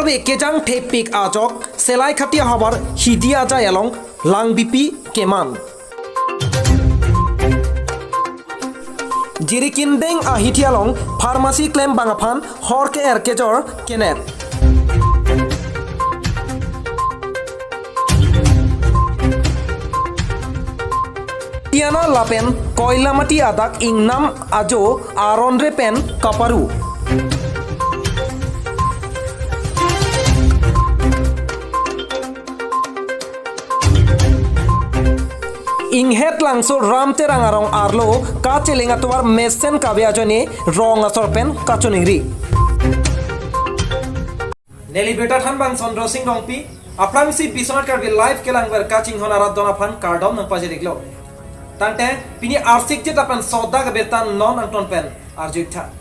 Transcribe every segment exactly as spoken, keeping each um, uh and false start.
Arve kejang thepik ajok Selaikati ahavar Hidi ajai along langbipi keman. Jirikindeng ahithi along pharmacy klembang aphan hor ke-er kejor kenep. Tiana lapen Koilamati adak ingnam ajo aron re pen kaparu. Inghet Langso Ram Terang arong arlo kacheleng atovar mesen kave ajoine rong asor pen kachoningri. Neli birta thanbang Chandra Sing Rongpi, aphrangsi Biswanath Karbi Live kelangver kachinghon arat don aphan kardom nangpajir-iklo. Tangte pini arsik jet lapen sodak abirta non angton pen arju-iktha.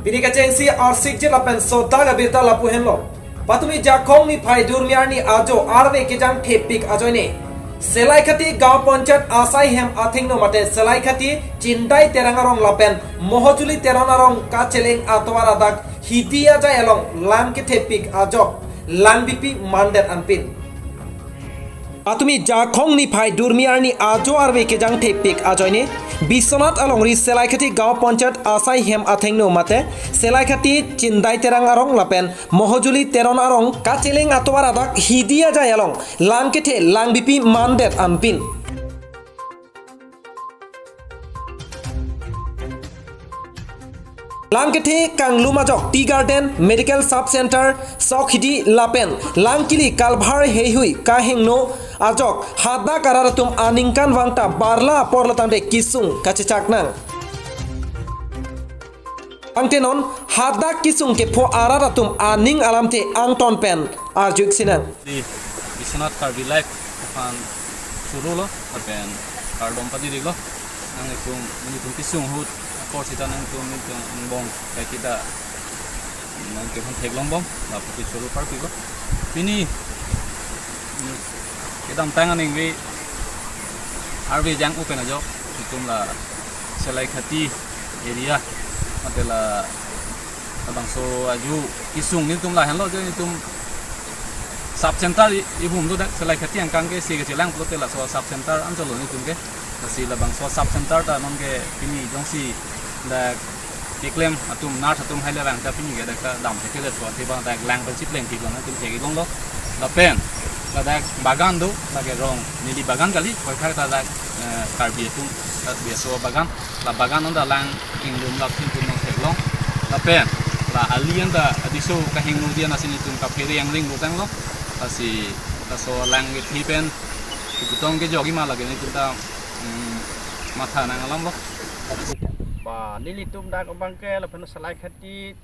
Pini kechengsi arsik jet lapen sodak abirta lapu henlo. Patumi Jakhong niphai Durmi arni ajo arve kejang thepik ajoine Selaikati Gaon Panchayat asai hem athengno mate Selaikati Chindai Terang arong lapen Mohojuli Teron arong kacheleng atovar adak Hidi ajai along lang kethepik ajok langbipi mandet anpin. Patumi Jakhong niphai Durmi arni ajo arve kejang thepik ajoine Biswanath alongri Selaikati Gaon Panchayat asai hem athengno mate Selaikati Chindai Terang arong lapen Mohojuli Teron arong kacheleng atovar adak Hidi ajai along lang kethe langbipi mandet anpin. Lang kethe kanglum ajok Tea Garden, Medical Sub Center, Sokhidi lapen lang kili kalbhar heihui kahingno ajok hadak arat atum aningkanvang ta barla apor lo tangte kesung kachechak nang. Tangte non hadak kesung kepho arat atum aning alamthe angton pen arju-ik sinang. Di Biswanath Karbi Live aphan choro lo, lapen kardom pajir-iklo. Nanglitum, nanglitum kesung ahut, apor sita nanglitum, nanglitum angbong, kaike ta, nanglitum aphan theklongbom, lapuke choro parpiklo. Pini, mm, kedamtang aningve, arve jang open ajok, itum la Selaikati area, mate la labangso aju kesung nelitum lahenlo je nelitum sub center i-, ihum do dak Selaikati angkang ke si kechelang pulote laso sub center anchot lo nelitum ke. Lasi labangso sub center ta non ke pini jongsi dak keklem atum nurse atum haile vang ta pini ke dak ta dam thekthedet ko, te bang dak lang pen chipleng theklo nelitum chek-ik longlo. Lapen ladak bagan do, lake rong neli bagan kali, koithak ta dak, eh, Karbi atum, dak biaso bagan. La bagan anta lang inglum lap thin tun nang theklong. Lapen la ali anta adiso kahingno dia nasi nelitum kaphere angring lo tanglo. Lasi laso lang kethe pen kebutong kejok-ik ma lake nelitum ta, mm, matha nang alam lo. Ba nelitum dak abang ke lapen Selaikati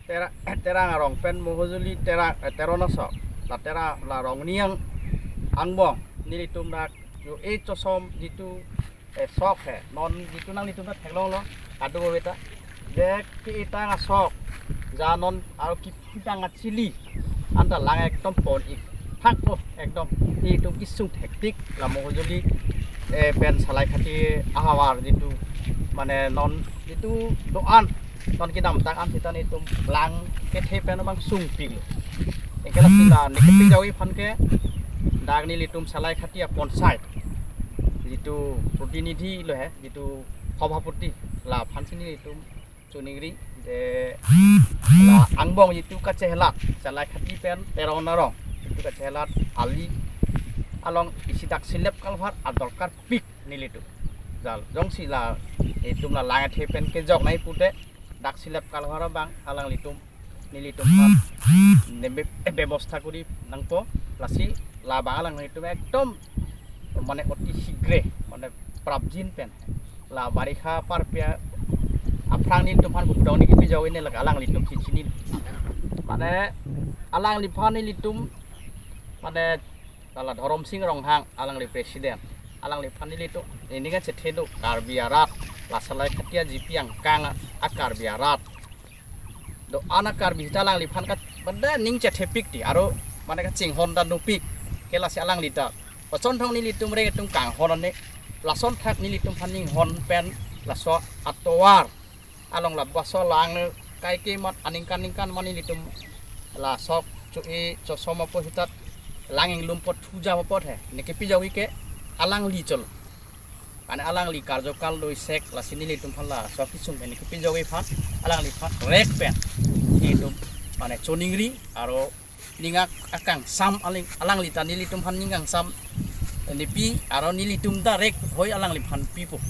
Tera-, Terang arong pen Mohojuli Terang, eh, Teron aso. La Terang, la Rongniang angbong nelitum dak jo e chosom jitu, eh, sok he. Non jitu nanglitum ta theklonglo, adu beta. Je ke-etang asok. Ja non aro kepitang achili. Anta lang ekdom pon-ik. Thak po, ekdom. Itum kesung thektik la Mohojuli, eh, pen Selaikati ahavar jitu. Mane non jitu do-an. Non kedamtang an sita nelitum lang kethe pen abang sungpiklo. Anke lasi la ne kepik jawi aphan ke dak nelitum Selaikati apanchayat jitu protinidhi lo he, jitu sabhapati, la aphansi nelitum choningri je la angbong jitu kachehelat, Selaikati pen Teron arong jitu kachehelat ali along isi dak silep kalbhar adorkar pik nelitum. Jal, jongsi la itum la lang kethe pen kejok nai pute dak silep kalbhar abang alanglitum nelitum aphan ne be-, bebosta kori nangpo, lasi labang alanglitum ekdom mane oti sigre mane prapjin pen la barikha parpia aphrang nelitum aphan bukdong ne kepi jawi ne lake alanglitum si chini. Mane alangliphan nelitum mane la la Dhorom Sing Ronghang alangli president. Alangliphan nelitum ini kan chethe do Karbi arat, la Selaikati a-G P angkang a-Karbi arat. Do-an a-Karbi ta alangliphan ka bada ning chethepik ti, aro mane kachinghon ta nupik. Ke lasi alangli ta pachon thong nelitum reng atum kanghon ane. Lason thak nelitum aphan ninghon pen laso atovar along lapuaso lang kaike mat aningkan ningkan mani nelitum la sok cho-e chosom apot hitat lang inglum apot thuja apot he. Ne kepajokji ke alangli cholo. Mane alangli karjokal doisek lasi nelitum aphan la sok kesung pen ne kepajokji aphan alangliphan rek pen nelitum mane choningri aro ning ak-, akangsam aling, alangli ta nelitum aphan ning kangsam nepi aro nelitum ta rek hoi alangliphan pipo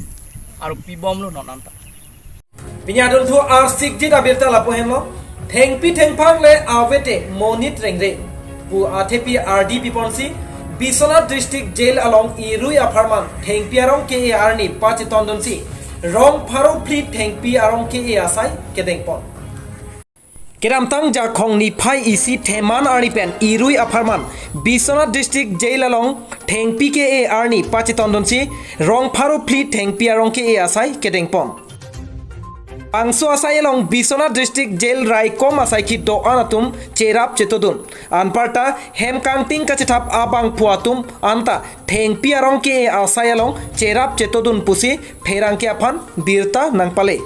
aro pibomlo non anta. Pini adunthu arsikjit abirta lapu henlo. Thengpi thengphang le avete monit rengre pu athepi ardi piponsi Biswanath District Jail along irui apharman thengpi arong ke-e arni pachetondunsi rong pharo phli thengpi arong ke-e asai kedengpon. Kedamtang Jakhong niphai isi theman arni pen irui apharman Biswanath District Jail along thengpi ke-e arni pachetondunsi rong pharo phli thengpi arong ke-e asai kedengpon. Bangso asai along Biswanath District Jail raikom asaikhi do-an atum cherap chetodun. Anparta hem kangting kachethap abangphu atum anta thengpi arong ke-e asai along cherap chetodun pusi pherangke aphan birta nangpale.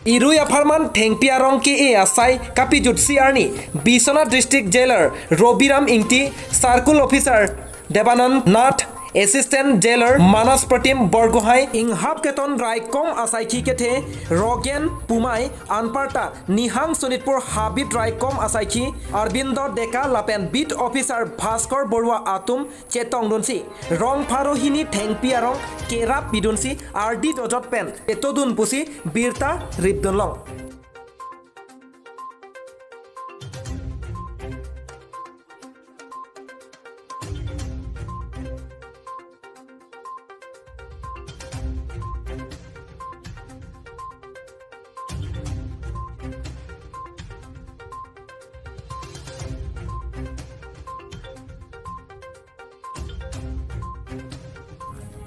Irui apharman thengpi arong ke-e asai kapajutsi arni Biswanath District Jailer Robiram Ingti, Circle Officer Debanand Nath, Assistant Jailer Manas Pratim Borgohai, inghap keton raikom asaikhi kethe Rogen Pumai, anparta Nihang Sonitpur habit raikom asaikhi Arbindo Deka lapen Beat Officer Bhaskor Borua atum chetongdunsi rong pharo hini thengpi arong kerap pidunsi ardi dojot pen chetodun pusi birta ripdunlong.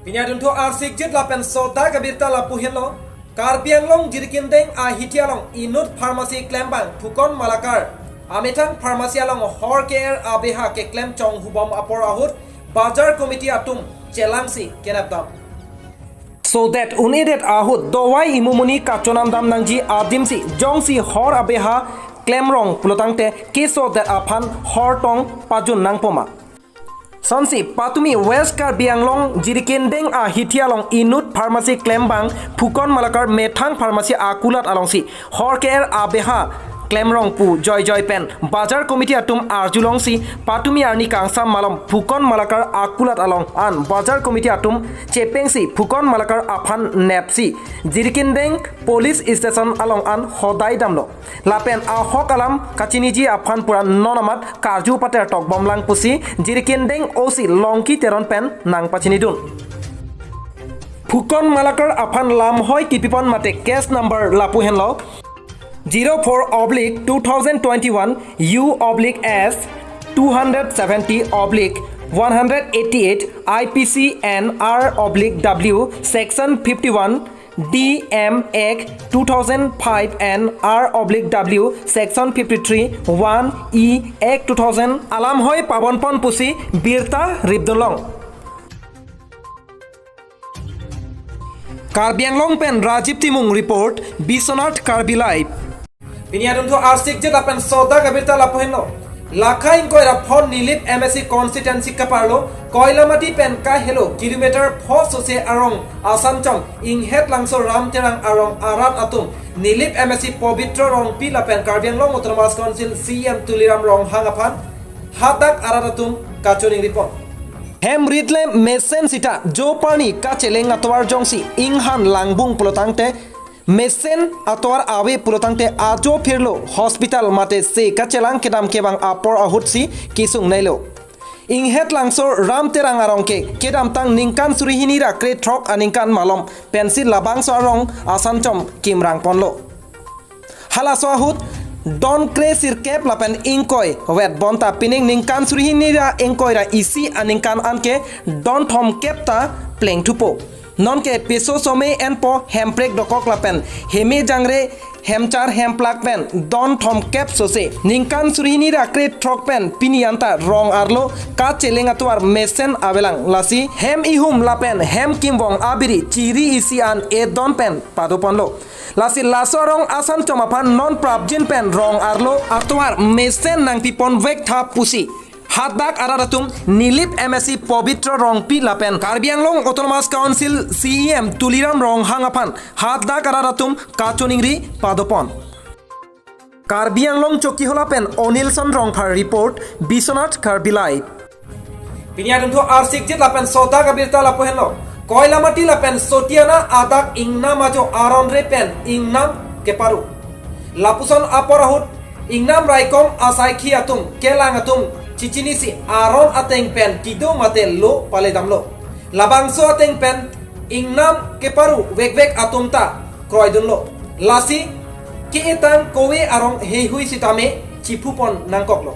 Pini adunthu arsikjit lapen sodak abirta lapu henlo. Karbi Anglong Jirikindeng ahithi along inut pharmacy klembang Phukon Malakar amethang pharmacy along hor ke-er abeha keklem chonghubom apor ahut Bajar Committee atum chelangsi kenapdam. So that un-edet ahut dawai imu monit kachonamdam nangji adimsi jongsi hor abeha klemrong pulotangte keso det aphan hor tong pajun nangpo ma. Sonsi patumi West Karbi Anglong Jirikindeng ahithi along inut pharmacy klembang Phukon Malakar methang pharmacy akulat alongsi hor ke-er abeha klemrong pu joijoi pen Bajar Committee atum arjulongsi patumi arni kangsam malom Phukon Malakar akulat along an Bajar Committee atum chepengsi Phukon Malakar aphan nepsi Jirikindeng Police Station along an hodai damlo. Lapen ahok alam kachiniji aphan pura non amat karju pater tokbomlang pusi Jirikindeng O C Longki Teron pen nangpachinidun. Phukon Malakar aphan lamhoi kipipon mate case number lapu henlo zero four oblique two thousand twenty-one U oblique S two hundred seventy oblique one hundred eighty-eight I P C and R oblique W section fifty-one D M Act two thousand five and R oblique W section fifty-three one E Act two thousand alamhoi pabonpon pusi birta ripdunlong. Karbi Anglong pen Rajiv Timung report, Biswanath Karbi Live. Pini adunthu arsikjit lapen sodak abirta lapu henlo. Lakha ingkoi ra phon Nilip M A C constituency kaparlo Koilamati pen kahelo kilometer pho sose arong Asanchom Inghet Langso Ram Terang arong arat atum Nilip M A C Pobitro Rongpi lapen Karbi Anglong Autonomous Council C E M Tuliram Ronghang aphan hadak arat atum kachoningripon. Hem ritle mesen sita jo parni kacheleng atovar jongsi inghan langbung pulotangte mesen atovar ave pulotangte ajo phirlo hospital mate se kachelang kedam kevang apor ahutsi kesung nailo. Inghet Langso Ram Terang arong ke kedamtang ningkan suri hini ra krethrok aningkan malom pensi labangso arong Asanchom kimrang ponlo. Halaso ahut don kre sirkep lapen ingkoi vet bonta pining ningkan suri hini ra ingkoi ra isi aningkan anke don thomkep ta plengthupo. Nonke peso some enpo hemprek dokok lapen heme jangre hemchar hemplak pen don thomkep sose. Ningkan suri hini ra krethrok pen pini anta rong arlo kacheleng atovar mesen avelang. Lasi hem ihum lapen hem kimvong abiri chiri isi an edon pen padoponlo. Lasi laso arong asan chom aphan non prapjin pen rong arlo atovar mesen nangpiponvek tha pusi hadak arat atum Nilip M A C Pobitro Rongpi lapen Karbi Anglong Autonomous Council C E M Tuliram Ronghang aphan hadak arat atum kachoningri padopon. Karbi Anglong Chokihola pen Onilson Rongphar report, Biswanath Karbi Live. Pini adunthu arsik jit lapen sodak abirta lapu henlo. Koilamati lapen Sotiana adak ingnam ajo aron re pen ingnam keparu. Lapuson apor ahut ingnam raikom asaikhi atum kelang atum chichinisi aron ateng pen kedo mate lo paledamlo. Labangso ateng pen ingnam keparu vekvek atum ta kroidunlo. Lasi ke-etang kove arong heihui sitame chiphupon nangkoklo.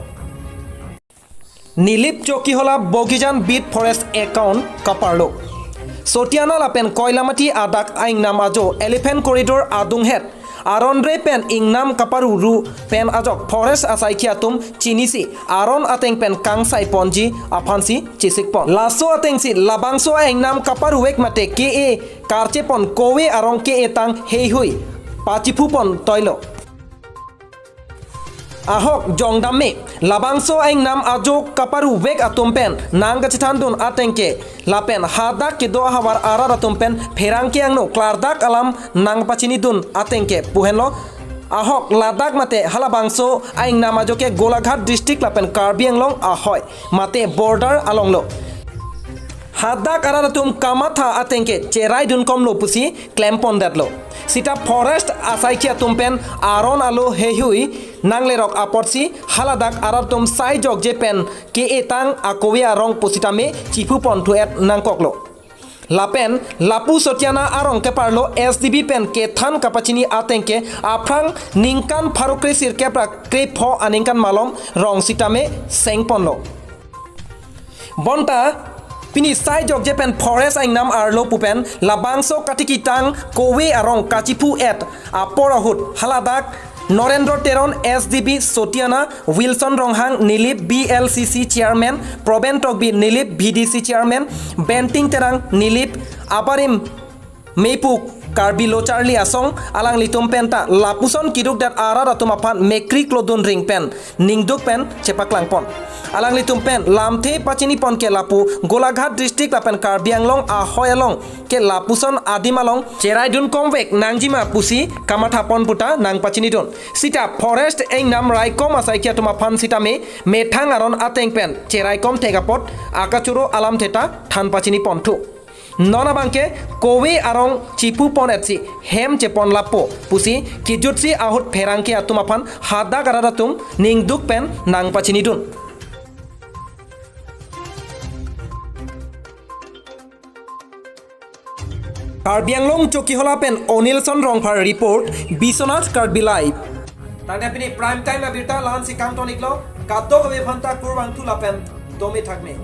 Nilip Chokihola Bogijan Beat Forest account kaparlo. Sotiana lapen Koilamati adak aingnam ajo Elephant Corridor adunghet aron re pen ingnam kaparu ru pen ajok forest asaikhi atum chinisi aron ateng pen kangsai ponji aphansi chesikpon. Laso atengsi labangso aingnam kaparu vek mate ke-e karchepon kove arong ke-etang heihui pachiphupon toilo. Ahok jongdam me, labangso aingnam ajo kaparu vek atum pen nangkachethandun ateng ke lapen hadak kedo ahavar arat atum pen pherangke angno klardak alam nangpachinidun ateng ke pu henlo. Ahok ladak mate halabangso aingnam ajo ke Golaghat district lapen Karbi Anglong ahoi mate border alonglo. Hadak arat atum kamatha ateng ke cheraidunkomlo pusi klempondetlo. Sita forest asaikhi atum pen aron alo heihui nanglerok apotsi haladak arat atum sai jokje pen ke-etang akove arong pusitame chiphuponthu-et nangkoklo. Lapen lapu Sotiana arong keparlo S D B pen kethan kapachini ateng ke aphrang ningkan pharo kre sirkep ra krepho aningkan malom rong sitame sengponlo. Bonta pini sai jokje pen forest aingnam arlo pu pen labangso katikitang kove arong kachiphu-et apor ahut haladak Norendro Teron S D B Sotiana, Wilson Ronghang Nilip B L C C Chairman, Proben Tokbi Nilip V D C Chairman, Benting Terang Nilip abarim mepu Karbi Lo Charli Asong alanglitum penta lapuson kidukdet arat atum aphan mekri klodun ring pen ningduk pen chepaklangpon. Alanglitum pen lamthe pachinipon ke lapu Golaghat district lapen Karbi Anglong ahoi along ke lapuson adim along cheraidunkomvek nangjima pusi kamathapon puta nangpachinidun. Sita forest aingnam raikom asaikhi atum aphan sitame methang aron ateng pen cheraikom thek apot akachoro alamthe ta than pachiniponthu. Non abangke kove arong chiphuponetsi hem chepon lapo pusi kijutsi ahut pherangke atum aphan hadak arat atum ningduk pen nangpachinidun. Karbi Anglong Chokihola pen Onilson Rongphar report, Biswanath Karbi Live. Tangte pini prime time abirta la-ansi kangton-iklo, kadokave aphanta kurvangthu lapen dome thakme.